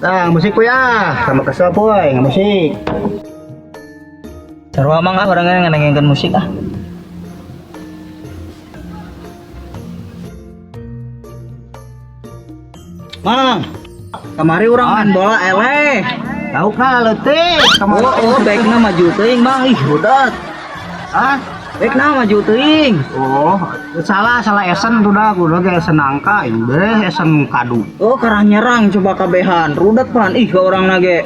Nah, musik po ya. Sama kesel po, musik. Sarua Mang, ah, urang ngadengkeun musik ah. Mang, kamari urang main bola eleh. Laukna leutik. Kamari. Oh, backna maju teuing, Bang. Ih, budak. Ah? Backna maju teuing. Oh, salah salah esen tuh dah, udah ge esen nangka, ini beh esen kadu. Oh, karah nyerang coba kabehan. Rudet pan ih ke urang nage.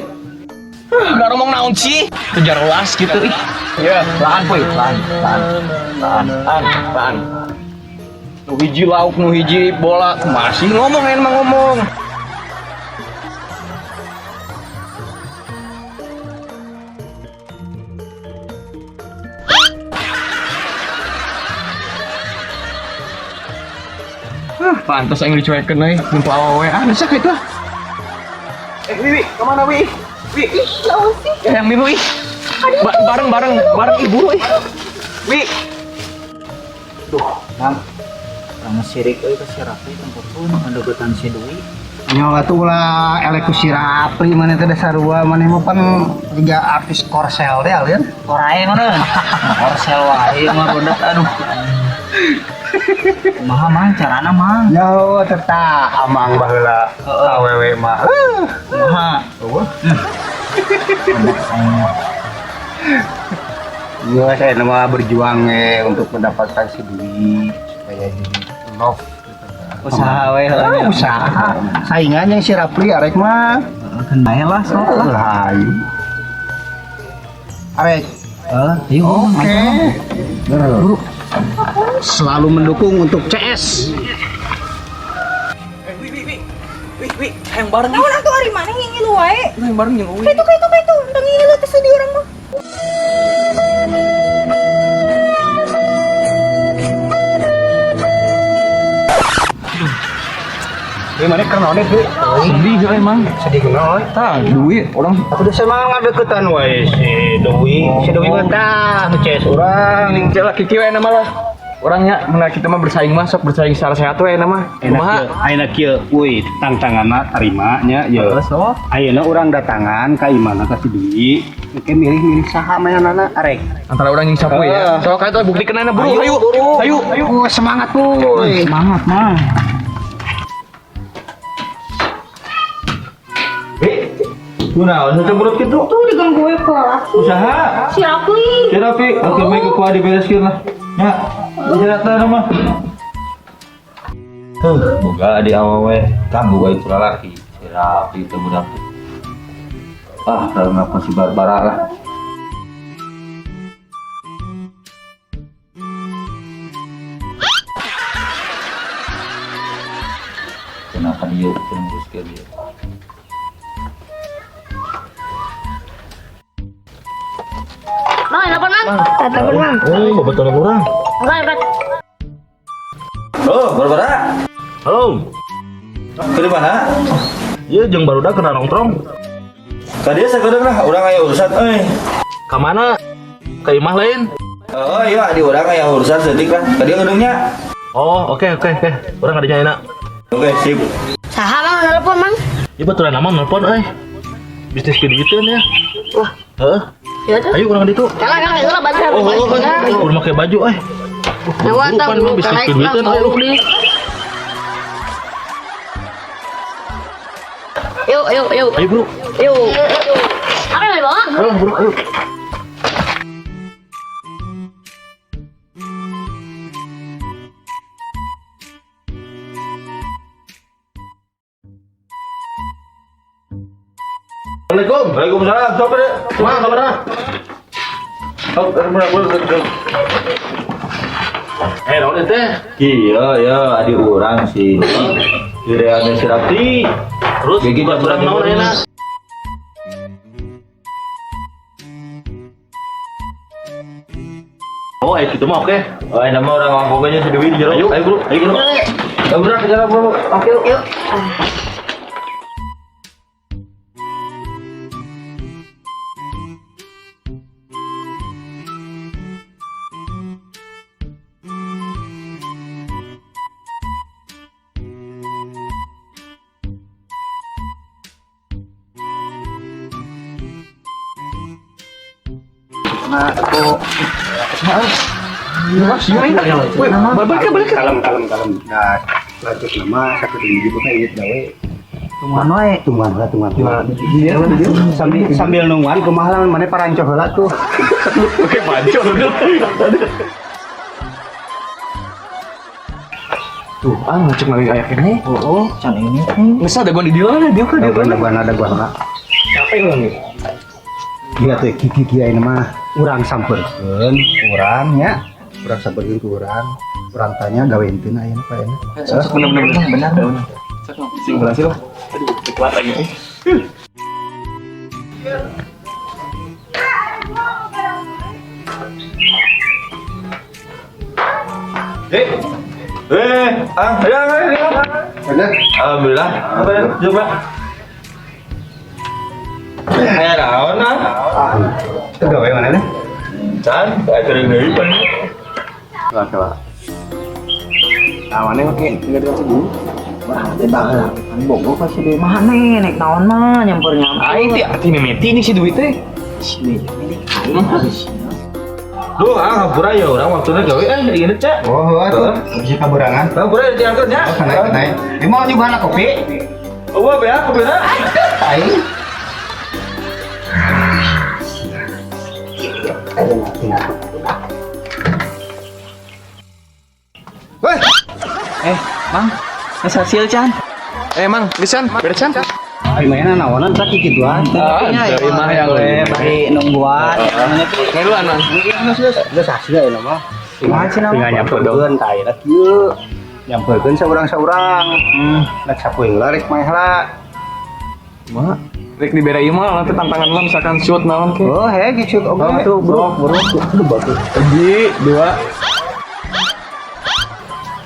Gak ngomong naon sih? Kejar luas gitu ih. Ya, laan poy, laan, laan, laan, laan, laan. Nu hiji lauk, nu hiji bola, masih ngomong emang ngomong. Ah, pantes aing dicuekeun euy, mun awewe. Ah, bisa kitu ah. Eh, Wiwi, kemana Wi? Wi, Ih, naon sih? Ya, yang milu ih. Bareng bareng bareng ibu ih. Wi. Duh, Mang. Urang mah sirik euy ka si Rafli tempatun ngadeukeutan si Dwi. Nyawa tuh lah elek ku si Rapli mana teh sarua mana mah pan tiga artis Korsel teh alien. Korae mana? Korsel wae mah budak aduh. Kumaha Mang carana Mang? Nyawa tetah amang baheula awewe mah. Kumaha? Eueuh. Iya, saya nama berjuang untuk mendapatkan si Dwi supaya jadi love gitu kan. Usaha we heula Ah, nya. usaha. Saingan yang si Rapli arek mah. Heeh, kan bae lah sok lah. Lain. Arek. Heeh, ayo Mang. Oke. Bro. Selalu mendukung untuk CS. Eh, Wi, Wi, Wi. Wi, Wi, hayang bareng ih. Naon atuh ari maneh ngingilu wae? Hayang bareng jeung Wi. Kaitu kaitu kaitu, tong ngingilu teh sedih urang mah. Ini mana karena Dwi? Sedih euy, Mang. Sedih kunaon? Tah, duit orang Aku udah sama ngadeukeutan wae si Dewi. Si Dewi mah tah nu CS urang. Ning laki kieu we nama lah. Orangnya mana kita mah bersaing mah sok bersaing secara sehat we nama. Enak Kumaha? kieu, ayeuna kieu, euy, tangtanganna tarima nya ye. Heeh, sok. Ayeuna urang datangan ka imahna ka si Dwi. Engke milih-milih saha manehna arek. Antara orang yang sapu ya. Sok atuh buktikeun ayeuna buru, ayo. Ayo, ayo. Oh, semangat puy. Semangat Mang. Kunaon cemberut kitu? Tuh diganggu we ku lalaki. Usaha. Si Rafli. Si Rafi, oke baik ku dibereskeun lah. Nya, istirahat mah. Huh, boga di awewe kanggo wae ku lalaki. Si Rafi teh budak teh. Ah, kalau ngapa si Barbara lah. Kenapa dia nguruskeun dia? Mang, telepon Mang. Telepon Mang. Oh, betul urang. Enggak, angkat. Oh, Barbara. Halo, Ke di mana? iya jeung barudak kena nongkrong. Ka dieu sakedeung lah, urang aya urusan euy. Ka mana? Ka imah lain? Oh iya, di urang aya urusan sedik lah. Ka dieu ngedeungnya. Oh, oke oke oke. Urang kadinya enak. Oke, sip. Saha Mang telepon Mang? Ieu baturan nama nelpon euy. Bisnis duiteun ya. Wah, heeh. Ya tuh. Ayo urang ditu. Kalah kalah heula baju. Oh, oh, oh. Urang make baju euy. Nyawa tah Bukan, buru bisnis karek duiteun lah euy. buru di. Yuk, yuk, yuk. Ayo, Bro. Yuk. Apa yang dibawa? Ayo, bro, ayo. Assalamualaikum. Waalaikumsalam. Sok deh. Kumaha kabarna? Sok, bener. Eh, naon ieu teh? Iya, ya, adi urang sih. Direane si Rafi. Terus Gigi buka jam urang naon ayeuna? Oh, ayo gitu mah oke. Oh, ini mah urang ngomongnya si Dewi di jero. Ayo, ayo bro, ayo bro. Ayo bro, ke jalan bro. Oke, yuk. Mangga tuh. Woi, balik balik. Kalem kalem kalem. Nah, lanjut nama satu tinggi bukan inget gawe. Tungguan wae. Tungguan lah, tungguan. Sambil sambil nungguan kumaha lah mana paranco heula tuh. Oke, pancol udah. Tuh, ah ngecek lagi kayak ini. Oh, can ini. Nggak ada gua di dia lah, dia kan dia. Ada gua ada gua lah. Capek lu nih. Gila tuh kiki kiai mah urang sampeurkeun urang nya. Urang sampeurkeun ku urang. Urang tanya gawe henteu ayeuna pa ayeuna. Sok bener bener Benar. bener. Sok sing berhasil lah. Aduh, kuat lagi. Ya, ya, ya. Bener. Alhamdulillah. Apa ya? Coba. Naon ah? Ah, itu gawe mana nih? Can, acara deui pan. Coba coba. Nah, mana oke, tinggal dikasih dulu. Wah, teh baheula kan bogo ka si Dewi mah nek naon mah nyamper-nyamper. Aing teh ati mimiti ini si duit teh. Si Dewi milik aing habis. Duh, ah hampura ya urang waktuna gawe ieu cek. Oh, tuh. Bisa kaburangan. Hampura diangkat nya. Oh, naik naik. Ini mau nyuguhan kopi? Eueuh beak kopina. Aing. Weh, Mang, geus hasil can. Mang, geus beres can. Aing mainan naonan tak kikituan. Ah, dari mah yang we bari nungguan. Ngeluan, Mang. Geus geus hasil ya mah. Kumaha cenah mah? Tinggal nyamperkeun ka ayeuna kieu. Nyamperkeun saurang-saurang. Rek sapoe heula rek maeh lah. Mah, rek dibere ieu mah nanti tantangan lah misalkan shoot naon ke. Oh, heh gitu oke. Oh, tuh, bro. Bro, aduh bagus. Hiji, dua.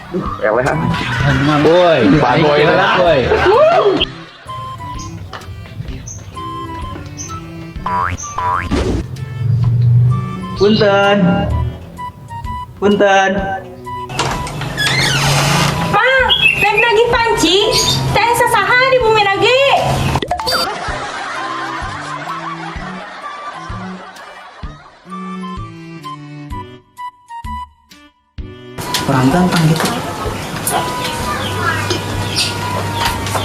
Duh, eleh ah. Boy, Bagoy lah. Boy. Punten. Punten. Mang, rek nagih panci, teh sasaha di bumi nage. Kurang ganteng gitu.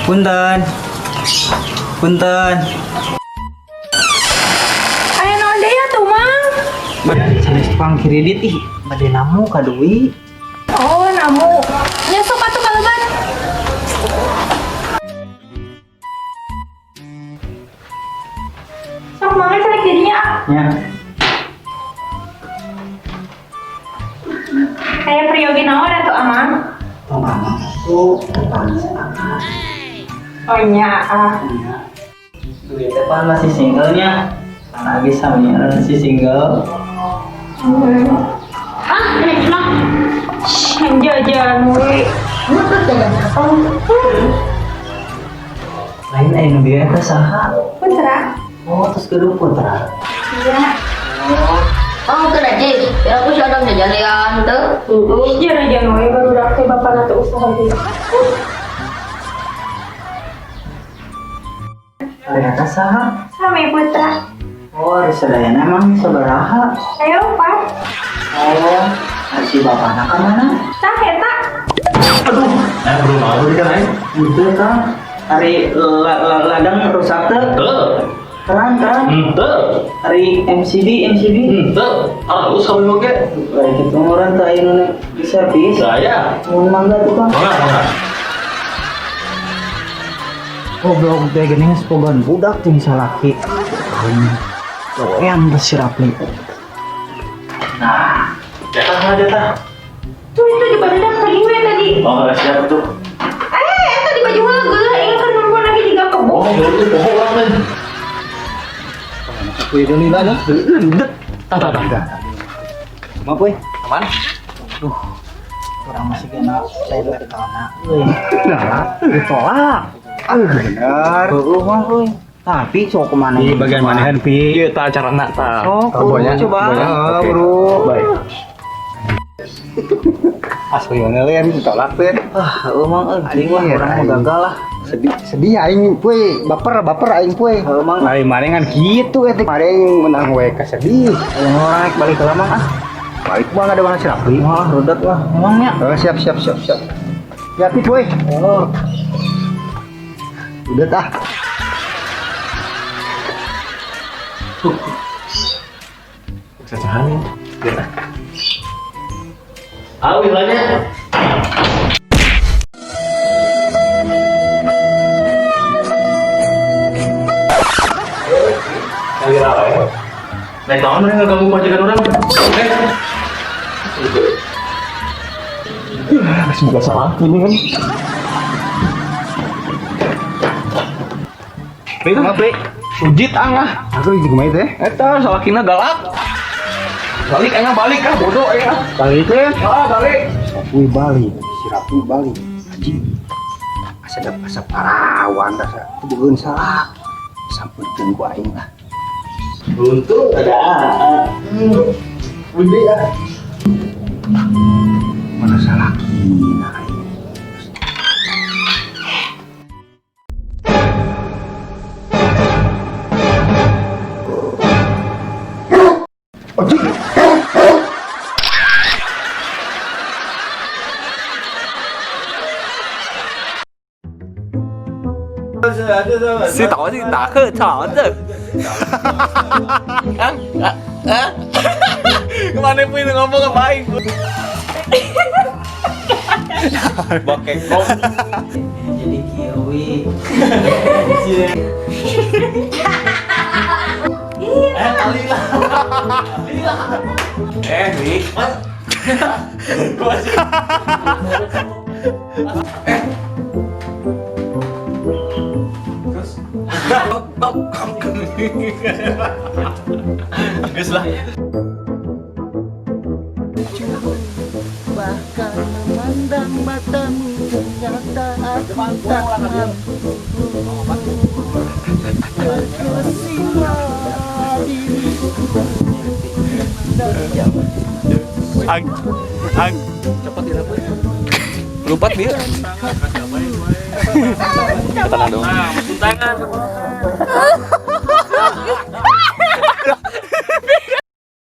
Punten. Punten. Aya naon deui atuh, Mang? Sanes tukang kredit ih, bade namu ka Dwi. Oh, namu. Nya sok atuh kalebat. Sok mangga cari dirinya. Ya. Aya priyogi naon atuh, Amang? Tong amang tuh tukang. Oh nya, ah. Dwi teh pan masih singlenya. Pan lagi sama masih single. Ah, ini mah. Shh, jajan we. Jajan apa? Lain aya nu bieu eta saha? Putra. Oh, terus gedung putra. Iya. Oh, kena Jis. Ya aku sadang jajan lian tuh. Jajan we baru teh bapana teh usaha deui. Ternyata saha? Sami Putra. Oh, ari sadayana emang sabaraha? Ayo, Pak. Oh, ari si bapana ka mana? Tah eta. Bro, mau kan aing? Gitu kan. Ari ladang rusak teu? Henteu. Terang terang. Henteu. Ari MCB MCB. Henteu. Halus kamu oge. Baik itu orang teu aya nu di servis. Saya. Mun mangga tuh Kang. Mangga, mangga. Goblok teh geuning geus bogaan budak jeung salaki. Gawean geus si Rapli. Nah, Datang datang. Tuh itu di barudak tadi we tadi. Oh, siap tuh. Eta di baju heula geuleuh ingat kan nungguan lagi juga kebo. Oh, itu bohong lah, men. Sapoe deui lah nya. Tah tah tah. Kumaha poe? Aman? Urang masih kena lain pertama euy. Nah, Ditolak. bener. Heueuh mah euy. Tapi sok kemana? Di bagian manehan pi. Iya, tah carana tah. Sok, Bonya, coba. bonya. Oh, Oke. bro. Baik. Asli lian ditolak teh. Ah, heueuh mah euy, geuning lah Anjir, urang mah anjing. gagal lah. Sedih sedih aing puy, baper baper aing puy. Heuh, Mang. Lain maneh kan kitu eta maneh menang we kasedih. Aing orang balik ke Mang ah. Balik mah ada mana si Rapli. Wah, rudet lah. Emangnya? Oh, siap siap siap siap. Hati puy. Oh. Udah tah. Sasahan ya. Ah, wilanya. Naik tangan mana ngeganggu majikan orang? Eh. Semoga salah ini kan. Itu Ujit angah. Aku di kumaha teh? Eta salakina galak. Balik angah balik ah bodoh ya. Balik teh. Ah balik. Rapi balik, si Rapi balik. Anjing. Asa da asa parawan rasa teu salah. Sampeurkeun ku aing lah. Untung ada AA. Budi ya. Mana salakina aing. Anjing. Si tahu sih tak ke tahu. Kang, ah, kemana pun ngomong ke baik. Bokek kok. Jadi kiwi. Eh, Wi. Eh. Terus. Geus lah. Bahkan memandang matamu ternyata aku tak mampu. Terkesima diriku. Ang, ang. Cepat ya, Lupa dia. Tenang dong.